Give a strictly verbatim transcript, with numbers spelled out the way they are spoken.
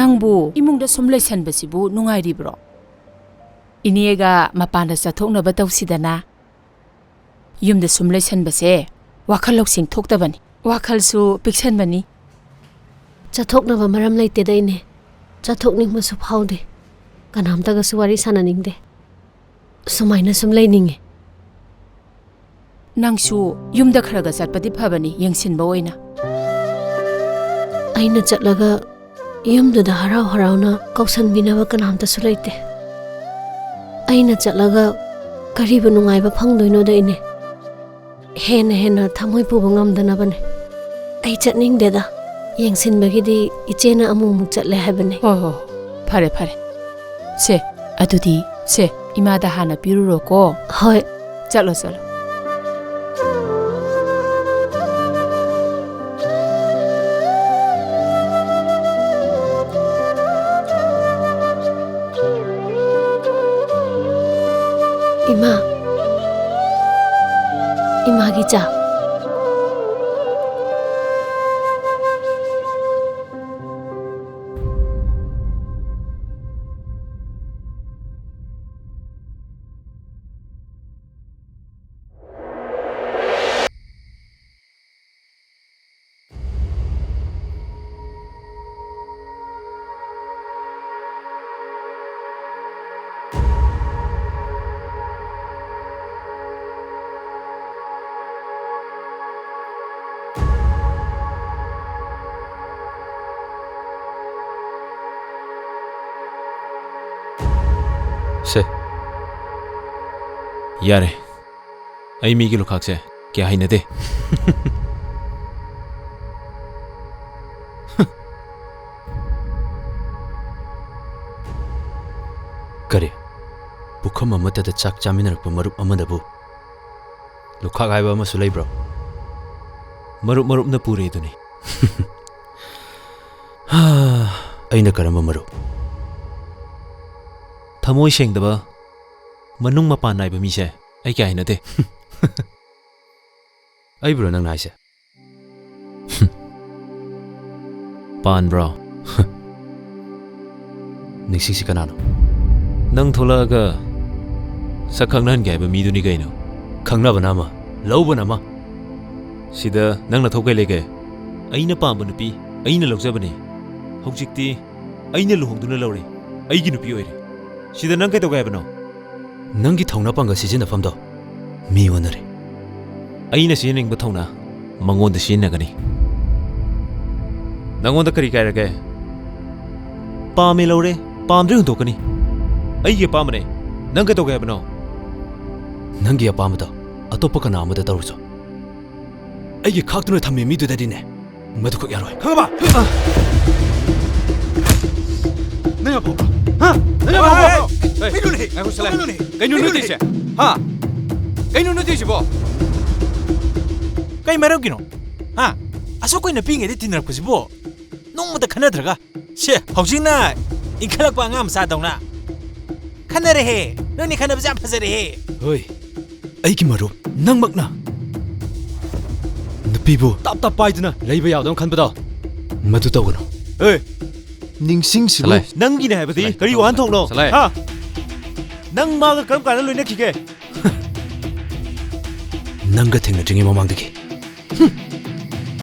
ꯅꯪꯕꯨ ꯏꯃꯨꯡꯗ ꯁꯨꯝ ꯂꯩꯁꯟꯕꯁꯤꯕꯨ ꯅꯨꯡꯉꯥꯏꯔꯤꯕ꯭ꯔꯣ? ꯏꯅꯦꯒ ꯃꯄꯥꯟꯗ ꯆꯠꯊꯣꯛꯅꯕ ꯇꯧꯁꯤꯗꯅ꯫ ꯌꯨꯝꯗ ꯁꯨꯝ ꯂꯩꯁꯟꯕꯁꯦ ꯋꯥꯈꯜ ꯂꯧꯁꯤꯡ ꯊꯣꯛꯇꯕꯅꯤ꯫ ꯋꯥꯈꯜꯁꯨ ꯄꯤꯛꯁꯟꯕꯅꯤ꯫ ꯆꯠꯊꯣꯛꯅꯕ ꯃꯔꯝ ꯂꯩꯇꯦꯗ, ꯏꯅꯦ꯫ ꯆꯠꯊꯣꯛꯅꯤꯡꯕꯁꯨ ꯐꯥꯎꯗꯦ꯫ ꯀꯅꯥꯝꯇꯒꯁꯨ ꯋꯥꯔꯤ ꯁꯥꯟꯅꯅꯤꯡꯗꯦ꯫ ꯁꯨꯃꯥꯏꯅ ꯁꯨꯝ ꯂꯩꯅꯤꯡꯉꯦ꯫ ꯅꯪꯁꯨ ꯌꯨꯝꯗ ꯈꯔ ꯈꯔ ꯆꯠꯄꯗꯤ ꯐꯕꯅꯤ, ꯌꯦꯡꯁꯤꯟꯕ ꯑꯣꯏꯅ꯫ ꯑꯩꯅ ꯆꯠꯂꯒ ꯌꯨꯝꯗꯨꯗ ꯍꯔꯥꯎ ꯍꯔꯥꯎꯅ ꯀꯧꯁꯟꯕꯤꯅꯕ ꯀꯅꯥꯝꯇꯁꯨ ꯂꯩꯇꯦ꯫ ꯑꯩꯅ ꯆꯠꯂꯒ ꯀꯔꯤꯕꯨ ꯅꯨꯡꯉꯥꯏꯕ ꯐꯪꯗꯣꯏꯅꯣꯗ, ꯏꯅꯦ? ꯍꯦꯟꯅ ꯍꯦꯟꯅ ꯊꯃꯣꯏ ꯄꯨꯕ ꯉꯝꯗꯅꯕꯅꯦ꯫ ꯑꯩ ꯆꯠꯅꯤꯡꯗꯦꯗ꯫ ꯌꯦꯡꯁꯤꯟꯕꯒꯤꯗꯤ ꯏꯆꯦꯅ ꯑꯃꯨꯛ ꯑꯃꯨꯛ ꯆꯠꯂꯦ ꯍꯥꯏꯕꯅꯦ꯫ ꯍꯣꯏ, ꯍꯣꯏ, ꯐꯔꯦ, ꯐꯔꯦ꯫ ꯁꯦ, ꯑꯗꯨꯗꯤ, ꯁꯦ, ꯏꯃꯥꯗ ꯍꯥꯟꯅ ꯄꯤꯔꯨꯔꯣꯀꯣ꯫ ꯍꯣꯏ꯫ ꯆꯠꯂꯣ, ꯆꯠꯂꯣ꯫ ꯏꯃꯥ, ꯏꯃꯥꯒꯤ ꯆꯥ꯫ ꯁꯦ, ꯌꯥꯔꯦ꯫ ꯑꯩ ꯃꯤꯒꯤ ꯂꯨꯈꯥꯛꯁꯦ ꯀꯌꯥ ꯍꯩꯅꯗꯦ꯫ ꯀꯔꯤ? ꯄꯨꯈꯝ ꯑꯃꯠꯇꯗ ꯆꯥꯛ ꯆꯥꯃꯤꯟꯅꯔꯛꯄ ꯃꯔꯨꯞ ꯑꯃꯗꯕꯨ ꯂꯨꯈꯥꯛ ꯍꯥꯏꯕ ꯑꯃꯁꯨ ꯂꯩꯕ꯭ꯔꯣ? ꯃꯔꯨꯞ ꯃꯔꯨꯞꯅ ꯄꯨꯔꯦꯗꯨꯅꯤ꯫ ꯍꯥ, ꯑꯩꯅ ꯀꯔꯝꯕ ꯃꯔꯨꯞ? ꯊꯃꯣꯏ ꯁꯦꯡꯗꯕ, ꯃꯅꯨꯡ ꯃꯄꯥꯟ ꯅꯥꯏꯕ ꯃꯤꯁꯦ ꯑꯩ ꯀꯌꯥ ꯍꯩꯅꯗꯦ꯫ ꯑꯩꯕꯨꯔꯣ ꯅꯪꯅ ꯍꯥꯏꯁꯦ? ꯄꯥꯟꯕ꯭ꯔꯣ? ꯅꯤꯡꯁꯤꯡꯁꯤ ꯀꯅꯥꯅꯣ? ꯅꯪ ꯊꯣꯛꯂꯛꯑꯒ ꯁꯛ ꯈꯪꯅꯍꯟꯒꯦ ꯍꯥꯏꯕ ꯃꯤꯗꯨꯅꯤ ꯀꯩꯅꯣ꯫ ꯈꯪꯅꯕꯅ ꯑꯃ, ꯂꯧꯕꯅ ꯑꯃ꯫ ꯁꯤꯗ ꯅꯪ ꯅꯊꯧ ꯀꯩ ꯂꯩꯒꯦ? ꯑꯩꯅ ꯄꯥꯝꯕ ꯅꯨꯄꯤ ꯑꯩꯅ ꯂꯧꯖꯕꯅꯤ꯫ ꯍꯧꯖꯤꯛꯇꯤ ꯑꯩꯅ ꯂꯨꯍꯣꯡꯗꯨꯅ ꯂꯧꯔꯦ꯫ ꯑꯩꯒꯤ ꯅꯨꯄꯤ ꯑꯣꯏꯔꯦ꯫ ꯁꯤꯗ ꯅꯪ ꯀꯩꯗꯧꯒꯦ ꯍꯥꯏꯕꯅꯣ? ꯅꯪꯒꯤ ꯊꯧꯅꯥ ꯄꯥꯡꯒꯜ ꯁꯤꯖꯤꯟꯅꯐꯝꯗꯣ ꯃꯤ ꯑꯣꯟꯅꯔꯦ꯫ ꯑꯩꯅ ꯁꯤꯖꯤꯟꯅꯅꯤꯡꯕ ꯊꯧꯅꯥ ꯃꯉꯣꯟꯗ ꯁꯤꯖꯤꯟꯅꯒꯅꯤ꯫ ꯅꯪꯉꯣꯟꯗ ꯀꯔꯤ ꯀꯥꯏꯔꯒꯦ? ꯄꯥꯝꯃꯦ ꯂꯧꯔꯦ, ꯄꯥꯝꯗ꯭ꯔꯦ ꯍꯨꯟꯗꯣꯛꯀꯅꯤ꯫ ꯑꯩꯒꯤ ꯑꯄꯥꯝꯕꯅꯦ꯫ ꯅꯪ ꯀꯩꯗꯧꯒꯦ ꯍꯥꯏꯕꯅꯣ? ꯅꯪꯒꯤ ꯑꯄꯥꯝꯕꯗꯣ ꯑꯇꯣꯞꯄ ꯀꯅꯥ ꯑꯃꯗ ꯇꯧꯔꯨꯆꯣ꯫ ꯑꯩꯒꯤ ꯈꯥꯛꯇꯨꯅ ꯊꯝꯃꯤ ꯃꯤꯗꯨꯗꯗꯤꯅꯦ ꯃꯗꯨꯈꯛ ꯌꯥꯔꯣꯏ꯫ ꯈꯪꯉꯕ? ꯅꯪ ꯌꯥꯝ ꯐꯥꯎꯕ꯭ꯔꯣ? ꯍꯥ? ꯅꯪ ꯌꯥꯝ ꯐꯥꯎꯕ꯭ꯔꯣ? ꯍꯦ, ꯀꯩꯅꯣꯅꯦꯍꯦ? ꯉꯥꯏꯈꯣ, ꯁꯂꯥꯏ꯫ ꯀꯩꯅꯣꯅꯦꯍꯦ? ꯀꯩꯅꯣ ꯀꯩꯅꯣꯅꯦꯍꯦ? ꯅꯣꯏ ꯇꯧꯏꯁꯦ? ꯍꯥ? ꯀꯩꯅꯣ ꯅꯣꯏ ꯇꯧꯏꯁꯤꯕꯣ? ꯀꯩ ꯃꯔꯝꯒꯤꯅꯣ? ꯍꯥ? ꯑꯁꯨꯛ ꯀꯨꯏꯅ ꯄꯤꯛꯏꯉꯩꯗ ꯇꯤꯟꯅꯔꯛꯄꯁꯤꯕꯨ ꯅꯣꯡꯃꯇ ꯈꯟꯅꯗ꯭ꯔꯒ? ꯁꯦ, ꯍꯧꯖꯤꯛꯅ ꯏꯟꯈꯠꯂꯛꯄ ꯑꯉꯥꯡ ꯃꯆꯥꯗꯧꯅ ꯈꯟꯅꯔꯦꯍꯦ꯫ ꯅꯣꯏꯅꯤ ꯈꯟꯅꯕꯁꯦ ꯌꯥꯝ ꯐꯖꯔꯦꯍꯦ꯫ ꯍꯣꯏ, ꯑꯩꯒꯤ ꯃꯔꯨꯞ ꯅꯪꯃꯛꯅ ꯅꯨꯄꯤꯕꯨ ꯇꯞ ꯇꯞ ꯄꯥꯏꯗꯨꯅ ꯂꯩꯕ ꯌꯥꯕꯗꯧꯅ ꯈꯟꯕꯗꯣ, ꯃꯗꯨ ꯇꯧꯒꯅꯨ꯫ ꯑꯦ, ꯅꯤꯡꯁꯤꯡꯁꯤꯕꯨ꯫ ꯁꯂꯥꯏ꯫ ꯅꯪꯒꯤꯅꯦ ꯍꯥꯏꯕꯗꯤ ꯁꯂꯥꯏ, ꯀꯔꯤ ꯁꯂꯥꯏ, ꯋꯥꯍꯟꯊꯣꯛꯅꯣ? ꯁꯂꯥꯏ꯫ ꯍꯥ? ꯅꯪ ꯃꯥꯒ ꯀꯔꯝ ꯀꯥꯟꯗ ꯂꯣꯏꯅꯈꯤꯒꯦ? ꯅꯪꯒ ꯊꯦꯡꯅꯗ꯭ꯔꯤꯉꯩ ꯃꯃꯥꯡꯗꯒꯤ꯫